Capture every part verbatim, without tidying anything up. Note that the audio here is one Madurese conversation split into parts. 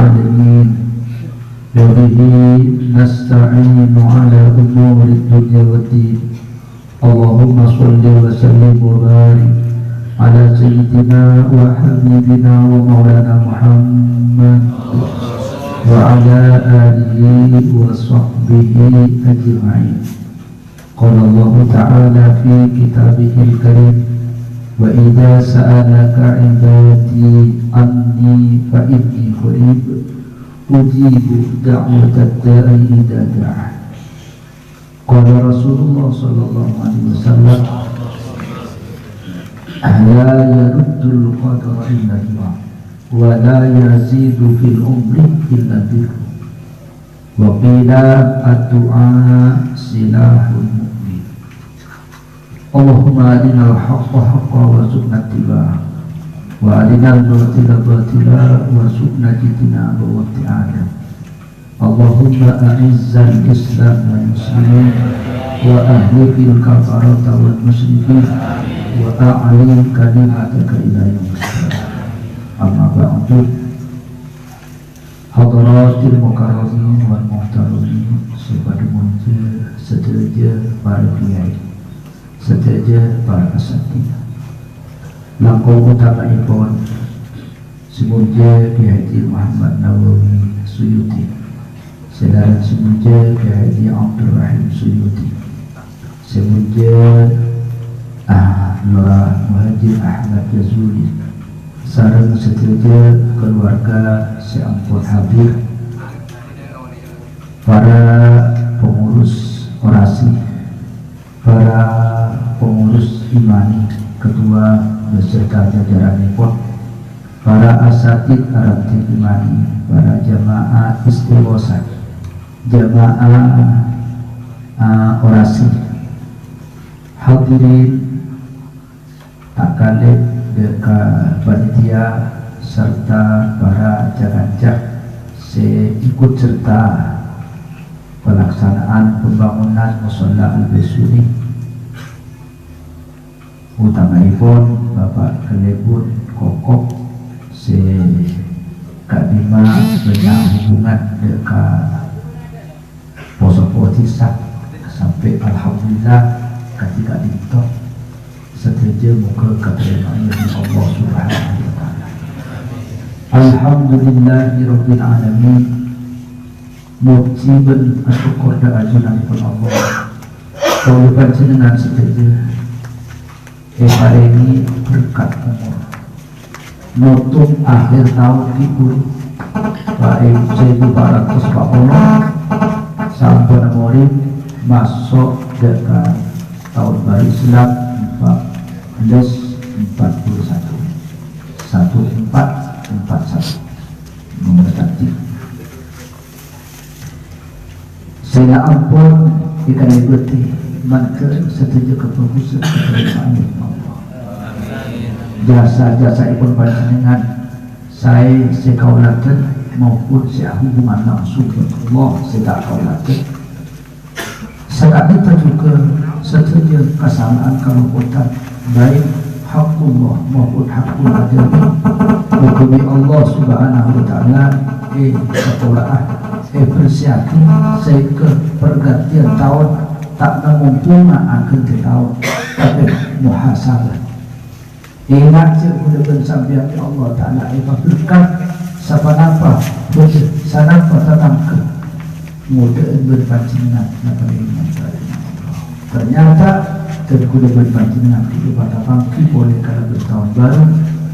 العالمين. وبه نستعين على أمور الدنيا والدين. اللهم صل وسلم وبارك على سيدنا وحبيبنا ومولانا محمد وعلى آله وصحبه أجمعين. قال الله تعالى في كتابه الكريم: "وإذا سألك عبادي عني فإني قريب أجيب دعوة الداع إذا دعان." قال رسول الله صلى الله عليه وسلم: "لا يرد القدر إلا الدعاء، ولا يزيد في العمر إلا البر." وقيل: "الدعاء سلاح المؤمن." اللهم أرنا الحق حقا وارزقنا اتباعه، وأرنا الباطل باطلا وارزقنا اجتنابه وابتعاده. اللهم أعز الإسلام والمسلمين، وأهلك الكفرة والمشركين، وأعلي كلمتك إلى يوم الدين. أما بعد، Hadratil mukarramin wal muhtaramin sè padâ molja, sadhâjâ para kèyaè, sadhâjâ para asatidz. Langkong otama'èpon sè molja Kèyaè Haji Muhammad Nawawi Suyuti, sè larang sè molja Kèyaè Haji Abdurrahim Suyuti. Sè molja, ah, Lurah Muhajir Ahmad Jazuli, sareng sadhâjâ kaluwarga sè ampon hadir, para pengurus orasi, para pengurus imani, ketua beserta jajaranèpon, para asatidz arantè imani, para jamaah istighosah, jamaah, ah, orasi, Hadirin, takalè dâ' ka panitia sarta para ca-kanca sè ikut serta pelaksanaan pembangunan Musholla Al-Baisuni, otama'èpon Bapak Kalèbun Kokop sè ka'dimma bânnya' hubungan dâ' ka poso-poso dhisa, sampè' alhamdulillah kadhi ka'dinto. Sadhâjâ moghâ katarèma'an bi' Allah Subhanahu wa Ta'ala. Alhamdulillahirabbil alamin. Mojhi bân asokkor dâ' ajunanèpon Allah. Kaulâ panjhennengngan sadhâjâ èparèngè berkat omor. Notop akhir taon ghi' buru, pa-, sèbu pa' ratos pa' polo, samponna morèm maso' dâ' ka taon baru Islam empat belas empat puluh satu. Satu empat empat satu. Nomor cantik. Sè la ampon èkalèbâdhi mandhâr sadhâjâ kabhâghusân katarèma'an Allah. Jasa-jasaèpon panjhennengngan saè sè kaulâ maupun sè ahubungan langsung bân Allah sè ta' kaulâ. Saka'dinto jhughân sadhâjâ kasala'an kalopotan, baik haqqullah maupun haqqul adami. Moghâ bi' Allah Subhanahu wa Ta'ala èsapola'a, èbersèyaghi, sehingga pergantian taon ta' namong bhunga aghântè taon, tapè muhasabah. Enga' jhâ' kaulâ bân sampèyan, ya Allah Ta'ala, èpaberkat saponapa bhâdhân, sanapa tatangghâ. Ngodâ'ân bân panjhennengngan, napa nèng napa. Ternyata, dhân kaulâ bân panjhennengngan ghâpanèka tapangghi polè kalabân taon baru,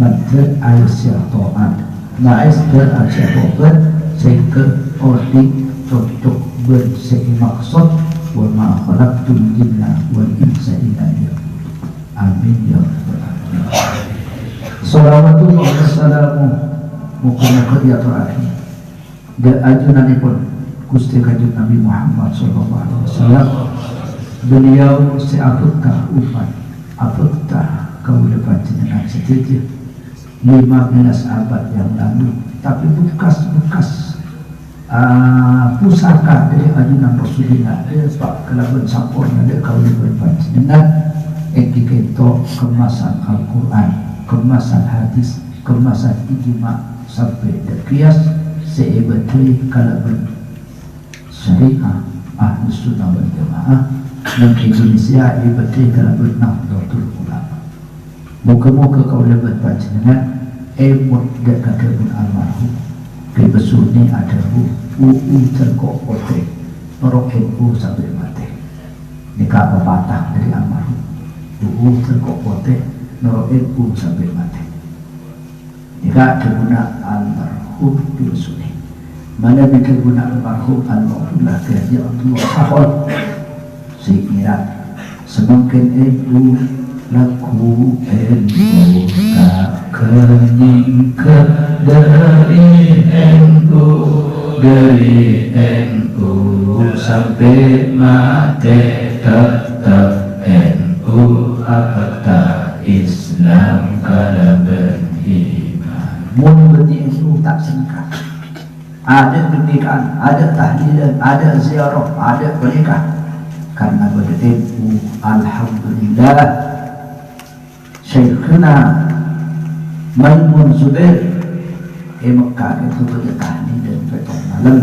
mandhâr aèssèya to'at. Maèster aèssèya to'at, sehingga odi' cocok bân sè èmaksod, "Wa ma khalaqtul jinna wal insa illa liya'budun." Amin, ya rabbal alamin. Shalawatullah wa salamuh, moghâ-moghâ èyatorraghi dâ' ajunanèpon Ghustè Kanjeng Nabi Muhammad sallallahu alaihi wasallam. Beliau sè abhâkta ommat, abhâkta kaulâ panjhennengngan sadhâjâ lima belas abad yang lalu, tapè bekas-bekas ah, pusaka dâri ajunan Rasulullah, eh, pa-, kalabân samporna dâ' kaulâ bân panjhennengngan, èngghi kènto kemasan Al-Qur'an, kemasan hadis, kemasan ijma', sampè' dâ' qiyas, sè èbâdâi kalabân syariah Ahlus Sunnah wal Jamaah, neng Indonesia èbâdâi kalabân Nahdlatul Ulama. Moghâ-moghâ kaulâ bân panjhennengngan èmot dâ' ka dhâbuna almarhum Kè Besuni adhâbu, "U'u jhângko' potè, noro' N U sampè' matè." Nèka pepatah dâri almarhum, "U'u jhângko' potè, noro' N U sampè' matè." Nèka dhâbuna almarhum Kè Besuni. Manabi dhâbuna almarhum Al-Maghfurlah Kè Haji Abdullah Sahol, sè ngèra, "Samangkèn N U lagghu N U, ta' kèngèng dâri N U, dâri N U sampè' matè, teptep N U akta Islam kalabân iman." Mon bânnè N U ta' sengka. Adâ' ghânèkan, adâ' tahlilan, adâ' ziarah, adâ' panèka. Karna bâdâ N U, alhamdulillah. Syaikhuna Maimun Zubair è Mekkah èpabâdâ tahlilan pètto' malem.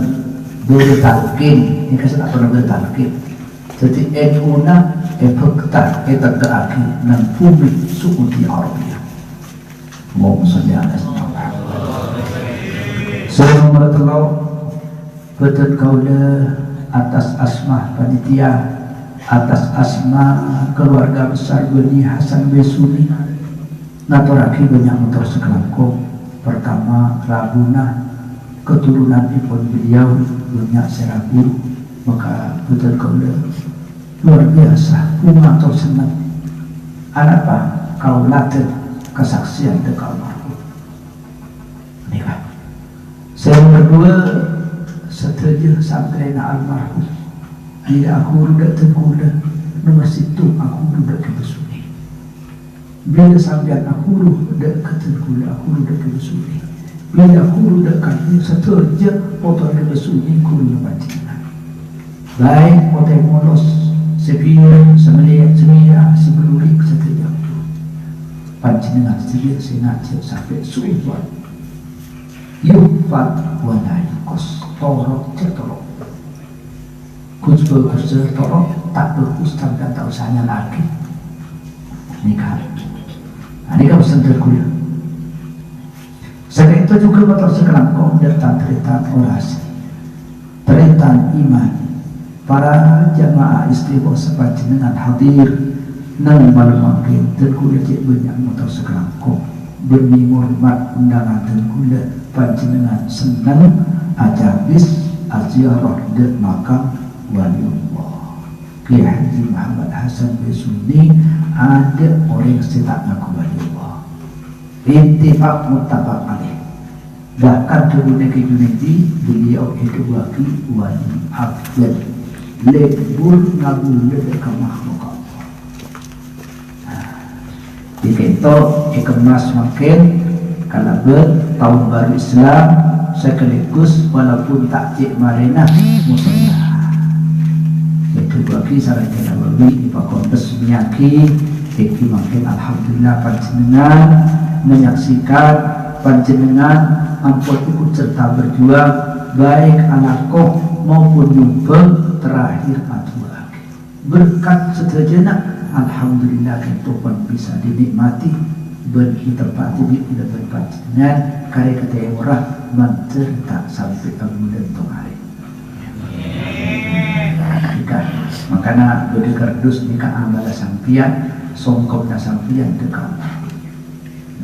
Bâdâ talqin, nèka sè ta' pernah bâdâ talqin. Dâddhi N U-na èbhâkta, ètegga'aghi neng bhumè Saudi Arabia. Allahumma shalli ala sayyidina Muhammad. Sè nomer tello', bhâdhân kaulâ atas asma panitia, atas asma keluarga besar Bani Hasan Besuni, ngatorraghi bânnya' mator sakalangkong. Pertama, rabuna keturunanèpon beliau bânnya' sè rabu, maka bhâdhân kaulâ luar biasa, bhunga tor senneng. Anapa? Kaulâ dâ' kasaksèyan dâ' ka almarhum. Nèka. Sè nomer duwâ', sadhâjâ santrèna almarhum. Bilâ aghuru dâ' dhân kaulâ, nomer sèttong aghuru dâ' Kè Besuni. Bilâ sampèyan aghuru dâ' ka dhân kaulâ, aghuru dâ' Kè Besuni. Bilâ aghuru dâ' kaulâ, sadhâjâ potona Kè Besuni ghuruna panjhennengngan. Baik potè molos, sè biyur, sè mèlèya', sè mèlèya', sè bâlurèk, sadhâjâ ghuru. Panjhennengngan sadhâjâ sè ngajhâk sampè' sowan. Yuhfad wa la yuqas, toro' jhâ' toro'. Ghus bhâghus jhâ' toro', ta' bhâghus sampèyan ta' osa nyala'aghi. Nèka. Nah, nèka pesen dâri kaulâ. Saka'dinto jhughân mator sakalangkong dâ' tan-tarètan orasi. Tarètan iman. Para jamaah istighfar sapanjhennengngan hadir neng malem mangkèn, dhân kaulâ cè' bânnya' mator sakalangkong. Demi ngormat undangan dhân kaulâ, panjhennengngan senneng acabis aziarah dâ' makam Waliullah. Kiai Haji Muhammad Hasan Besuni adâ' orèng sè ta' ngaku Waliullah. Ittifaq muttafaq alaih. Bahkan dhâbuna Kè Junaidi, beliau èdhâbuwâghi wali abdal. Lebur ngabulâ dâ' ka makhluk Allah. Nah, dâri ka'dinto èkemmas mangkèn kalabân taon baru Islam, sekaligus walaupun ta' cè' marèna musalla. Èdhâbuwâghi sareng Kè Nawawi èpakon resmiyaghi, èngghi mangkèn alhamdulillah panjhennengngan menyaksikan panjhennengngan ampon ikut serta berjuang, baik alako maupun nyumbang, terakhir adu'aaghi. Berkat sadhâjâna, alhamdulillah, ka'dinto pon bisa dinikmati bân ètempa'aghi bi' kaulâ bân panjhennengngan, karè katèmorra mandhâr ta' sampè' ka bulân Tomarè. Nah, nèka, mangkana bâdâ kardus nèka amalla sampèyan, songkomna sampèyan dâ' ka Allah.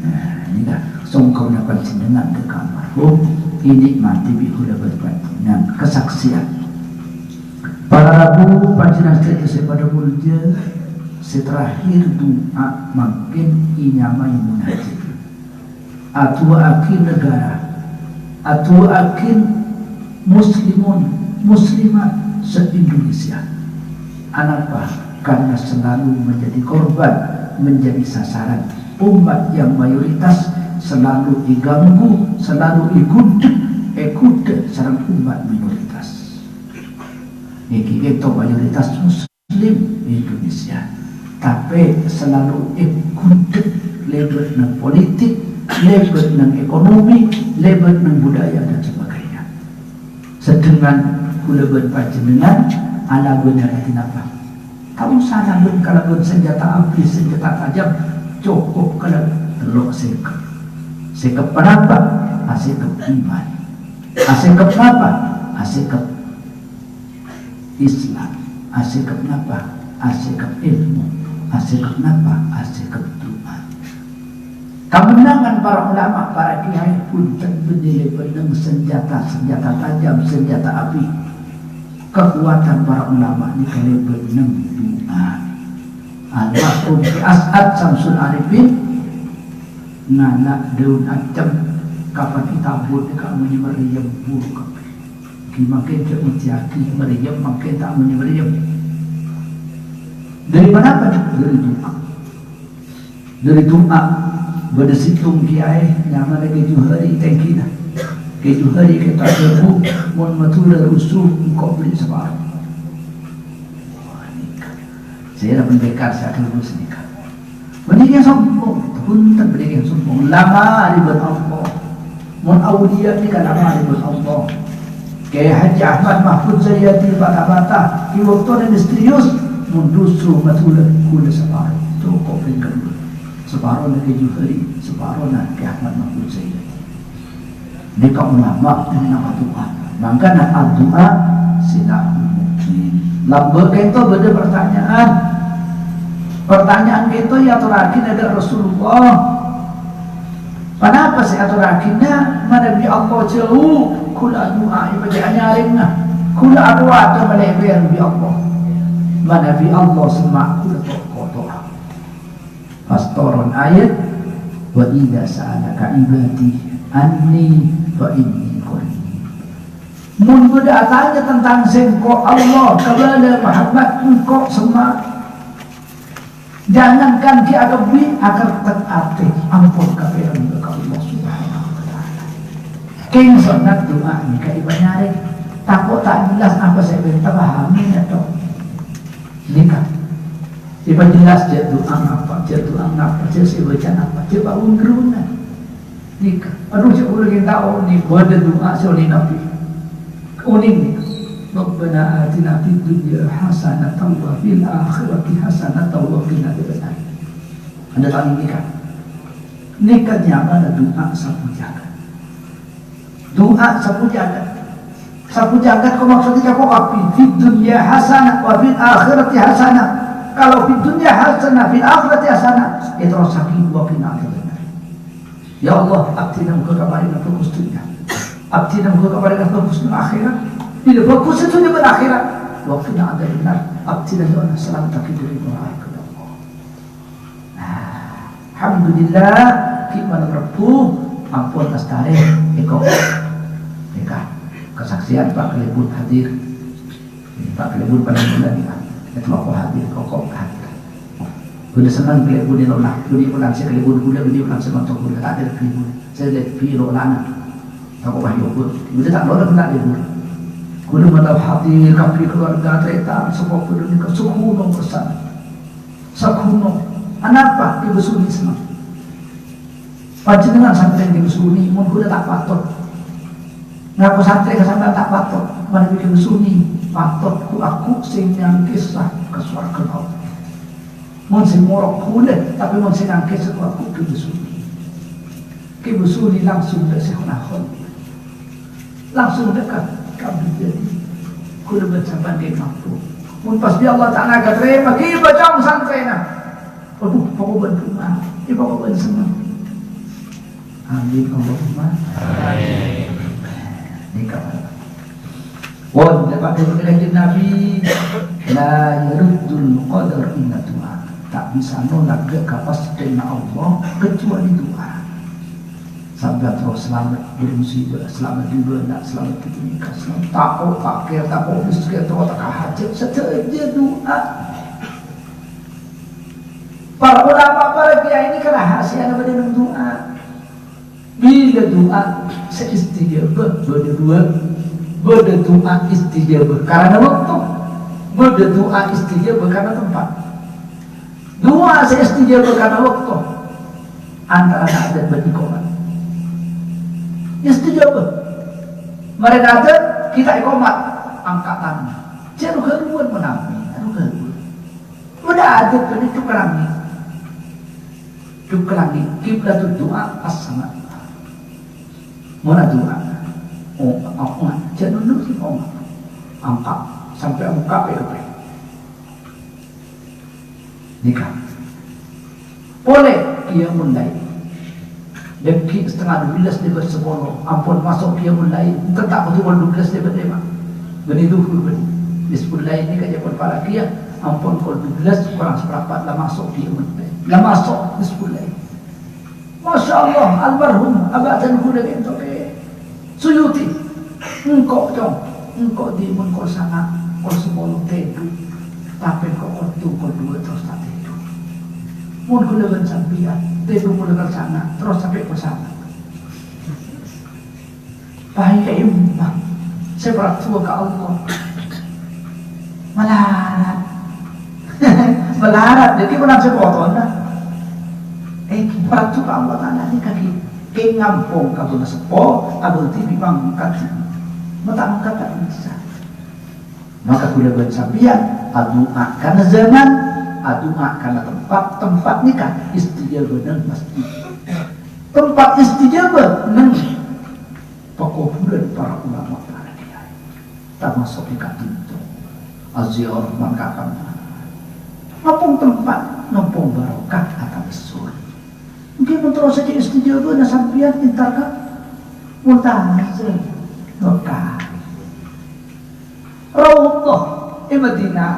Nah, nèka, songkomna panjhennengngan dâ' ka almarhum, ènikmati bi' kaulâ bân panjhennengngan, kasaksèyan. Para rabu, panjhennengngan sadhâjâ sè padâ molja, sè terakhir du'a mangkèn ènyamaè munajat. Adu'aaghi naghârâ, adu'aaghi muslimun, muslimat se-Indonesia. Anapa? Karena selalu menjadi korban, menjadi sasaran. Umat yang mayoritas selalu diganggu, selalu digudeg, ègudeg sareng umat minoritas. Nèka ka'dinto mayoritas Muslim Indonesia. Tapè selalu ègudeg lèbât neng politik, lèbât neng ekonomi, lèbât neng budaya dan sebagainya. Sedhengan kaulâ bân panjhennengngan alabân napa? Ta' osa alabân kalabân sanjhâta abit, sanjhâta tajam, cokop kalabân tello' asèkep. Asèkep ponapa? Asèkep iman. Asèkep napa? Asèkep Islam. Asèkep napa? Asèkep èlmo. Asèkep napa? Asèkep du'a. Kamennangan para ulama, para kiai, bhunten bânnè lè benneng sanjhâta, sanjhâta tajam, sanjhâta abit. Kakowadhân para ulama nèka lè benneng du'a. Almarhum Ki As'ad Samsul Arifin ngala' dâun accem kapan ètabut nèka amonye mèrèyem buru kabbhi. Ghi mangkèn jhâ' ngoncèyaghi mèrèyem, mangkèn ta' amonye mèrèyem. Dâri ponapa? Dâri du'a. Dâri du'a. Bâdâ sèttong kiai nyamana Kè Johari tènggina. Kè Johari kèta dhâbu, "Mon Madhurâ rusuh, engko' bâri' saparo." Sèra pendekar sè aghâllu sanèka. Bânnè kèya sombong, bhunten bânnè kèya sombong. La marè bân Allah. Mon auliya nèka la marè bân Allah. Kè Haji Ahmad Mahfud Zayyadi bâta-bâta, è bâktona misterius, mon rusuh Madhurâ, kaulâ saparo. Cokop rèng kaduwâ. Saparona Kè Johari, saparona Kè Ahmad Mahfud Zayyadi. Nèka ulama nèka du'a. Mangkana addu'a silahul mu'min. Lambâ' kènto bâdâ pertanyaan. Pertanyaan kènto èatorraghi dâ' Rasulullah. Ponapa sè èatorraghina? Manabi Allah jhâu, kaulâ adu'a èpajhât anyarèngnga. Kaulâ adu'a ta' malèbâr bi' Allah. Manabi Allah semma', kaulâ to'-, koto'a. Pas toron ayat, "Wa idza sa'alaka ibadi anni fa inni qarib." Mon bâdâ atanya tentang sèngko' Allah, kabâlâ Muhammad, engko' semma'. Jangankan ghi' akabbhi, akartèk atè, ampon kapèreng ka Allah Subhanahu wa Ta'ala. Kèng sonnat du'a nèka èpanyarèng. Tako' ta' jelas apa sè èpènta, pahami, ya, to? Nèka. Èpajelas jhâ' du'a napa, jhâ' du'a napa, jhâ' sè èbâca napa, jhâ' pa-, wong-gerungan. Nèka. Adu, jhâ' kaulâ ghi' ta' onèng, bâdâ du'a sè onèng Nabi. Onèng nèka. "Rabbana atina fid dunya hasanatan wa fil akhirati hasanatan wa qina adzabannar." Anda tahu nèka? Nèka nyamana du'a sabu jhâgât. Du'a sabu jhâgât. Sabu jhâgât ko maksodda capo' kabbhi. "Fid dunya hasanah wa fil akhirati hasanah." Kalau fid dunya hasanah, fil akhirati hasanah, èterrossaghi "wa qina adzabannar." Ya Allah, abdhina moghâ kaparèngnga bhâghus dhunnya. Abdhina moghâ kaparèngnga bhâghus akhirat. Bilâ bhâghus dhunnya bân akhirat, "wa qina adzabannar." Abdhina, ya Allah, salamettaghi dhâri naraka, ya Allah. Nah, alhamdulillah, ghi' malem Rebbhu, ampon lastarè, èko-, èka-, kasaksian, Pak, kalèbun hadir. Pak, kalèbun paling bulan, ya. Èto koko hadir, koko hadir. Kaulâ senneng kalèbun è lola, bânnè polana sè kalèbun kaulâ, bânnè polana sè montor kaulâ, ta' ada kalèbun. Sè lebbi lolana. Tako' wahyu pun. Bânnè ta' lola pun ta' kalèbun. Kaulâ matau hadir, kabbhi keluarga, tarètan, sepuh kaulâ nèka, saghunong persana. Saghunong. Anapa? Ibu Suni senneng. Panjhennengan santrè Kanjeng Suni, mon kaulâ ta' patot. Ngaku santrè ka sampèyan ta' patot, manabi Kanjeng Suni patot, ghu-, aku sè nyangkèsa ka sowarghâ Allah. Mon sè morok kaulâ, tapè mon sè nyangkèsa ghu-, aku Kanjeng Suni. Kanjeng Suni langsung dâ' Syaikhona Kholil. Langsung dâ' ka, ka Abdul Jalil. Kaulâ bân sampèyan ghi' mampu. Mon pas bi' Allah Ta'ala katarèma, ghi' bâcong santrèna. Waduh, pokok bân bunga. Iyâ, pokok bân senneng. Amin, Allahumma. Amin. Nèka. Pon, dapat dari Kanjeng Nabi, "La yaruddul qadar illa du'a." Ta' bisa nolak ghi' kapastèyanna Allah kecuali du'a. Sampèyan terro salamet dâri musibah, salamet dâri bâlâ, salamet dâri nèka, salamet tako', pakèr, tako' miskin, terro teka hajat, sadhâjâ du'a. Para ulama, para kiai nèka rahasiana bâdâ neng du'a. Bilâ du'a sè istijabah bâdâ duwâ'. Bâdâ du'a istijabah karana bâkto. Bâdâ du'a istijabah karana tempat. Du'a sè istijabah karana bâkto. Antarana adzan bân iqamah. Istijabah. Marèna adzan, Kita èkomat angka' tangan. Jhâ' ru-ghâruwân manabi, ru-ghâruwân. Udah ada bânnè coklangi. Coklangi, kiblatud du'a as-sama. Mon adu'a, oh, oh, oh, jhâ' nunduk sè koma. Angka', sampè' buka pè-, pè-. Nèka. Polè qiyamul lail. Dhâggi' satengnga dubellâs lèbât sapolo, ampon maso' qiyamul lail. Enten ta' kodhu kol dubellâs lèbât lèma'. Bânnè dhuhur bânnè. Nisful lail nèka jhâ' pon pala kèya, ampon kol dubellâs korang saparapat la maso' qiyamul lail. La maso' nisful lail. Masya Allah, almarhum Abah Tengku Daging Toke Suyuti. Engko', Cong, engko' dhimèn kol sanga', kol sapolo tèdung. Tapè engko' kol du-, kol duwâ' terros ta' tèdung. Mon kaulâ bân sampèyan, tèdung mulai kol sanga', terros sampè' kol sanga'. Pahit ka emma, sè parlo ka Allah. Malarat. Malarat, dhâddhi kurang sè potona. Eh, parlo ka Allah Ta'ala nèka ghi. Kèng ngampong ka bâlâ seppo, abâ' dhibi' mangkat. Mata angkat ta' bisa. Maka kaulâ bân sampèyan, adu'a kana zaman, adu'a kana tempat, tempat nèka istijabah neng masjid. Tempat istijabah neng pakoburân para ulama, para kiai, tamaso' è ka'dinto aziarah mangkana. Ngampong tempat, ngampong barokah atawessur. Mungkin mon terros sè istijabana sampèyan entar ka Multazam, Mekah. Raudhah è Madinah.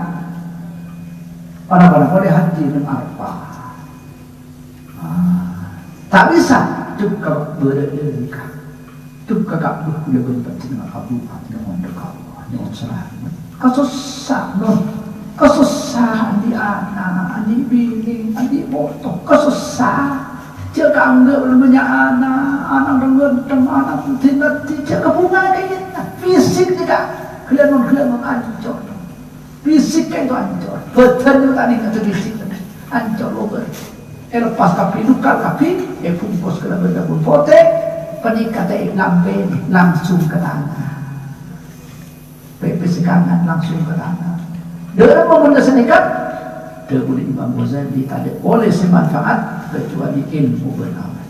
Para-para polè haji neng Arafah. Ah, ta' bisa, duk ka bârâ' dhâlem ka. Duk ka Ka'bah kaulâ bân panjhennengan adu'a, nyo'on dâ' ka Allah, nyo'on salamet. Kasossa, non. Kasossa, andi' ana', andi' binè, andi' poto. Kasossa. Jhâ' kaanggep bânnya' ana', ana' rèng-ghânteng, ana' putih nanti, jhâ' kabhunga kèya. Fisik nèka, ghellâ' non-ghellâ' non ancor. Fisik kèya ancor. Bhâdhân nèka ta' nèng ada fisik. Ancor lobâr. Èlepas kabbhi, nukar kabbhi, èbungkus kalabân dâbur potè, panèka ta' èlambè, langsung ka tana. Pèpè sè kangan langsung ka tana. Dâ' remma mon la sanèka, dhâbuna Imam Ghazali, tadâ' polè sè manfaat kecuali ilmu bân amal.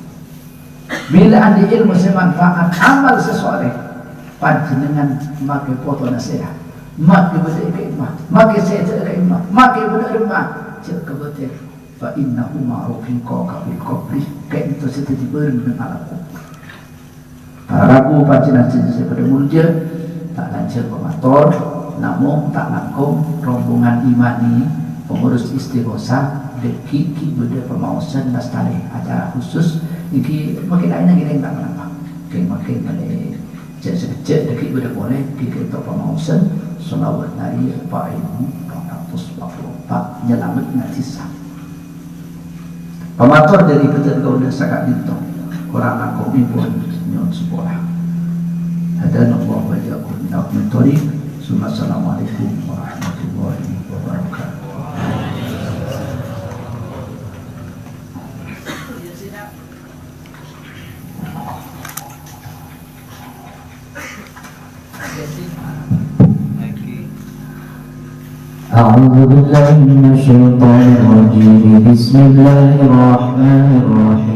Bilâ andi' ilmu sè manfaat, amal sè soleh, panjhennengan makè potona sèra, makè bâdâ è ka'imma, makè sèdhâ è ka'imma, makè bâdâ è remma, jhâ' kabâtèr. Fa innahuma rafiqaka fil qabri, ka'dinto sè dhâddhi bhâreng neng alam kubur. Para rabu panjhennengan sè padâ molja, ta' lanjhâng pamator, namong ta' langkong rombongan imani pengurus istighosah, dhâggi' ghi' bâdâ pamaosan lastarè acara khusus, èngghi mangkèn laènna ngèrèng ta' napa-napa. Kèng-mangkèn bâlâ jhâ' sakejjhâ' dhâggi' bâdâ polè, ghi' kento pamaosan, shalawat nariyah empa' èbu empa' ratos empa' puluh empa', nyalamet ngajhi sa. Pamator dhâri bhâdhân kaulâ saka'dinto, korang langkongngèpon nyo'on sapora. Hadanallahu wa iyyakum ila aqwamit thoriq. Summa assalamualaikum warahmatullahi wabarakatuh. أعوذ بالله من الشيطان الرجيم. بسم الله الرحمن الرحيم.